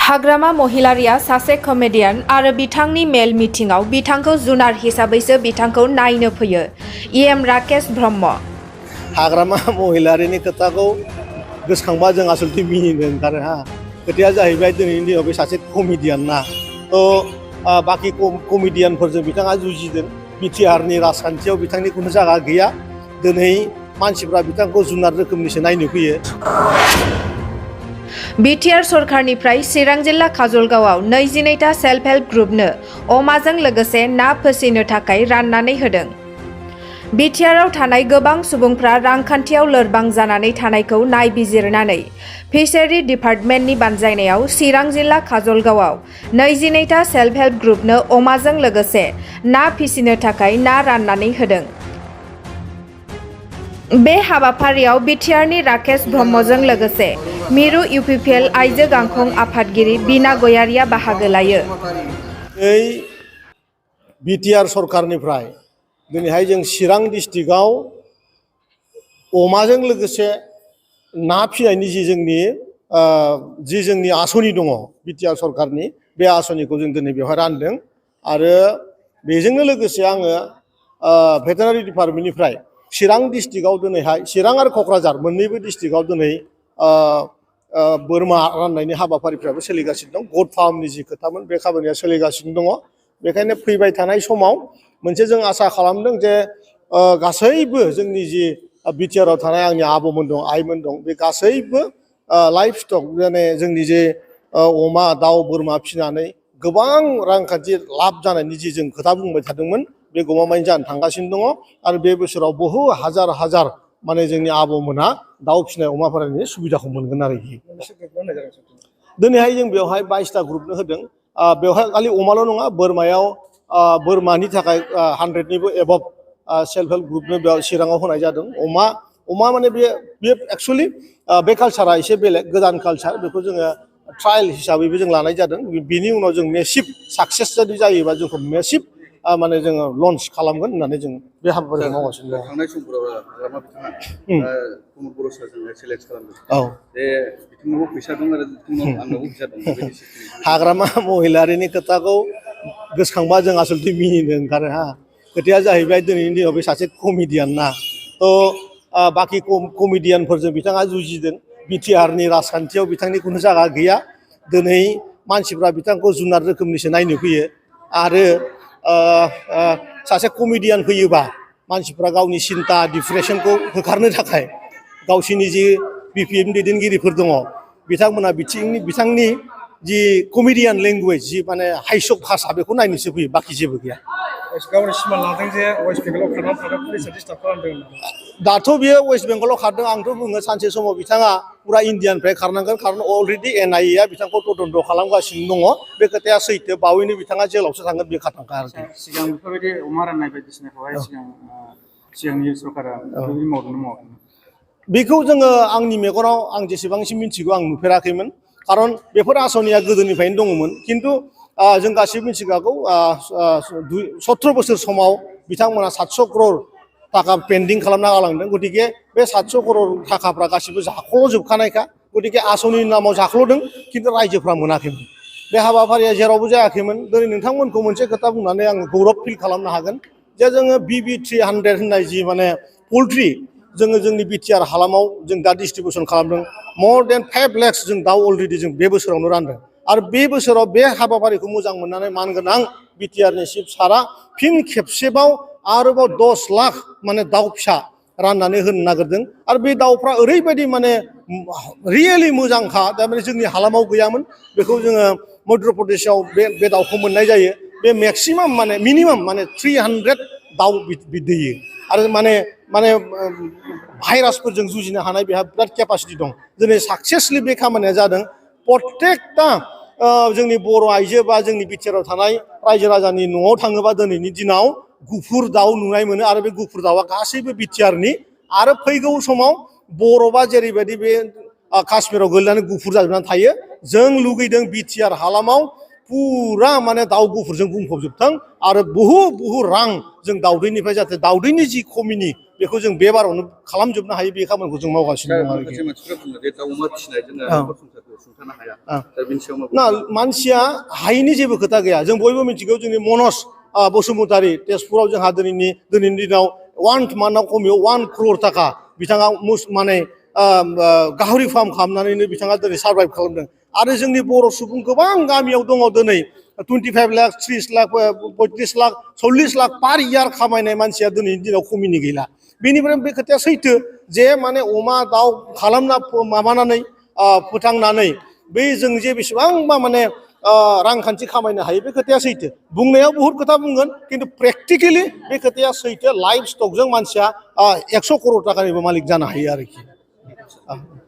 हाग्रामा महिलारिया सासे कमेडियान आरो बिथांनि मेल मिटिंआव बिथांखौ जुनार हिसाबैसो बिथांखौ नायनो फैयो। एम राकेश ब्रह्म। हाग्रामा महिलारिनि खोथाखौ गोसोखांबा जों आसलथे मिनिनो ओंखारो हा। खोथाया जाहैबाय दिनैनि दिनाव बे सासे कमेडियान ना। बाखि कमेडियानफोरजों बिथाङा जुजिदों। बिटिआरनि राजखान्थियाव बिथांनि खुनु जायगा गैया। दिनै मानसिफ्रा बिथांखौ जुनार रोखोमनिसो नायनो फैयो। बिटिआर सरकारनिफ्राय चिरां जिल्ला काजलगावआव 22टा सेल्फ हेल्प ग्रुपनो अमाजों लोगोसे ना फिसिनो थाखाय राननानै होदों। बिटिआरआव थानाय गोबां सुबुंफ्रा रांखान्थियाव लोरबां जानानै थानायखौ नायबिजिरनानै फिसारि डिपार्टमेन्टनि बानजायनायाव चिरां जिल्ला काजलगावआव 22टा सेल्फ हेल्प ग्रुपनो अमाजों लोगोसे ना फिसिनो थाखाय ना राननानै होदों। बे हाबाफारियाव बिटिआरनि राकेश ब्रह्मजों लोगोसे मिरु इउपिपिएल आइजो गांखं आफादगिरि बिना गयारिया बाहागो लायो। बिटिआर सरकारनिफ्राय दिनैहाय जों चिरां डिस्ट्रिक्टआव अमाजों लोगोसे ना फिनायनि जि जोंनि आसनि दङ बिटिआर सरकारनि बे आसनिखौ जों दिनै बेवहाय रानदों। आरो बेजोंनो लोगोसे आङो भेटेनारि डिपार्टमेन्टनिफ्राय चिरां डिस्ट्रिक्टआव दिनैहाय चिरां आरो क'क्राझार मोननैबो डिस्ट्रिक्टआव दिनै बोरमा राननायनि हाबाफारिफ्राबो सोलिगासिनो दं। गट फार्मनि जि खोथामोन बे खामानिया सोलिगासिनो दङ। बेखायनो फैबाय थानाय समाव मोनसे जों आसा खालामदों जे गासैबो जोंनि जि बिटिआरआव थानाय आंनि आबौमोन दं, आइमोन दं, बे गासैबो लाइफ स्टक माने जोंनि जे अमा दाउ बोरमा फिनानै गोबां रांखान्थि लाब जानायनि जि जों खोथा बुंबाय थादोंमोन बे गमामायैनो जानो थांगासिनो दङ। आरो बे बोसोराव बहु हाजार हाजार माने जोंनि आबौमोनहा दाउ फिनाय अमा फिनायनि सुबिदाखौ मोनगोन आरोखि। दिनैहाय जों बेवहाय 22टा ग्रुपनो होदों। बेवहाय खालि अमाल' नङा, बोरमानि थाखाय 100निबो एबभ सेल्फ हेल्प ग्रुपनो बेयाव चिराङाव होनाय जादों। अमा माने बे एक्सुवेलि बे कालसारा एसे बेलेग गोदान कालसार। बेखौ जोङो ट्रायल हिसाबैबो जों लानाय जादों। बिनि उनाव जों मेसिभ साक्सेस जुदि जायोबा जोंखौ मेसिभ माने जोङो लन्च खालामगोन होननानै जों बे हाबाफारिखौ मावगासिनो दं। थांनाय समफोराव हाग्रामा बिथाङा प्रमद बर' सारजों सेलेक्ट खालामदों। बे बिथांनावबो फैसा दं आरो आंनावबो फैसा दं। हाग्रामा महिलारिनि खोथाखौ गोसोखांबा जों आसलथे मिनिनो ओंखारो हा। खोथाया जाहैबाय दिनैनि दिनाव बे सासे कमेडियान ना। बाखि कमेडियानफोरजों बिथाङा जुजिदों। बिटिआरनि राजखान्थियाव बिथांनि खुनु जायगा गैया। दिनै मानसिफ्रा बिथांखौ जुनार रोखोमनिसो नायनो फैयो। आरो सासे कमेडियान फैयोबा मानसिफ्रा गावनि सिन्था डिप्रेसनखौ होखारनो थाखाय गावसिनि जि बिपिएफनि दैदेनगिरिफोर दङ बिथांमोना बिथांनि जि कमेडियान लेंगुवेज जि माने हाइसक भाषा बेखौ नायनोसो फैयो, बाखि जेबो गैया। गावनि सिमान लादों जे वेस्ट बेंगलाव खारनानै थांनो पुलिसआ डिस्टार्ब खालामदों होननानै। दाथ' बियो वेस्ट बेंगलाव खारदों। आंथ' बुङो सानसे समाव बिथाङा पुरा इण्डियानिफ्राय खारनांगोन। खारन अलरेडि एनआइएआ बिथांखौ तदन्त खालामगासिनो दङ। बे खोथाया सैथो। बावैनो बिथाङा जेलावसो थांगोन बे खाथांखा आरोखि। सिगां बेफोरबायदि अमा राननाय बायदिसिनाखौहाय सिगांनि सरकारा बेफोरबायदि मावदोंना मावाखैमोन? बेखौ जोङो आंनि मेगनाव आं जेसेबांसिम मिथिगौ आं नुफेराखैमोन। खारन बेफोर आसनिया गोदोनिफ्रायनो दङमोन। खिन्थु जों गासिबो मिथिखागौ 17 बोसोर समाव बिथांमोना 700 करोड़ थाखा पेन्डिं खालामना गालांदों। गतिके बे 700 करोड़ थाखाफ्रा गासिबो जाख्ल'जोबखानायखा। गतिके आसनिनि नामाव जाख्ल'दों, खिन्थु रायजोफ्रा मोनाखैमोन। बे हाबाफारिया जेरावबो जायाखैमोन। दिनै नोंथांमोनखौ मोनसे खोथा बुंनानै आं गौरब फिल खालामनो हागोन जे जोङो BB300 होननाय जि माने पल्ट्रि जोङो जोंनि बिटिआर हालामाव जों दा डिस्ट्रिबिउसन खालामदों। more than 5 lakhs जों दाउ अलरेडि जों बे बोसोरावनो रानदों। आरो बे बोसोराव बे हाबाफारिखौ मोजां मोननानै मानगोनां बिटिआरनि चिफ सारा फिन खेबसेबाव आरोबाव 10 लाख माने दाउ फिसा राननानै होनो नागिरदों। आरो बे दाउफ्रा ओरैबायदि माने रियेलि मोजांखा। थारमाने जोंनि हालामाव गैयामोन। बेखौ जोङो मध्य प्रदेशआव बे दाउखौ मोननाय जायो। बे मेक्सिमाम माने मिनिमाम माने 300 दाउ दैयो। आरो माने भाइरासफोरजों जुजिनो हानाय बेहा बिराद केपासिटि दं। दिनै साक्सेसलि बे खामानिया जादों। प्रत्येकटा जोंनि बर' आइजो बा जोंनि बिटिआरआव थानाय रायजो राजानि न'आव थाङोबा दिनैनि दिनाव गुफुर दाउ नुनाय मोनो। आरो बे गुफुर दाउआ गासैबो बिटिआरनि। आरो फैगौ समाव बरफआ जेरैबायदि बे काश्मीराव गोलैनानै गुफुर जाजोबनानै थायो, जों लुगैदों बिटिआर हालामाव फुरा माने दाउ गुफुरजों बुंफबजोबथों आरो बहु रां जों दाउदैनिफ्राय जाहाथे दाउदैनि जि खमिनि बेखौ जों बे बारावनो खालामजोबनो हायो बे खामानिखौ जों मावगासिनो दा दं आरोखि माखासे मानसिफ्रा बुङो जे दाउ अमा फिसिनाय जोङो न'खर संसारखौ सुंथानो हाया दा बेनि सायाव मा ना मानसिया हायिनि जेबो खोथा गैया जों बयबो मिथिगौ जोंनि मनज बसुमतारी तेजपुराव जोंहा दिनैनि दिनाव 1 मान्थआव खमियाव 1 crore थाखा बिथाङा माने गाहरि फार्म खालामनानैनो बिथाङा दिनै सार्भाइभ खालामदों आरो जोंनि बर' सुबुं गोबां गामियाव दङ दिनै 25 लाख 30 लाख 35 लाख 40 लाख पार इयार खामायनाय मानसिया दिनैनि दिनाव खमिनि गैला बेनिफ्राय बे खोथाया सैथो जे माने अमा दाउ खालामना माबानानै फोथांनानै बै जों जे बेसेबांबा माने रांखान्थि खामायनो हायो बे खोथाया सैथो बुंनायाव बहुद खोथा बुंगोन खिन्थु प्रेक्टिकेलि बे खोथाया सैथो लाइफ स्टकजों मानसिया 100 crore थाखानिबो मालिक जानो हायो आरोखि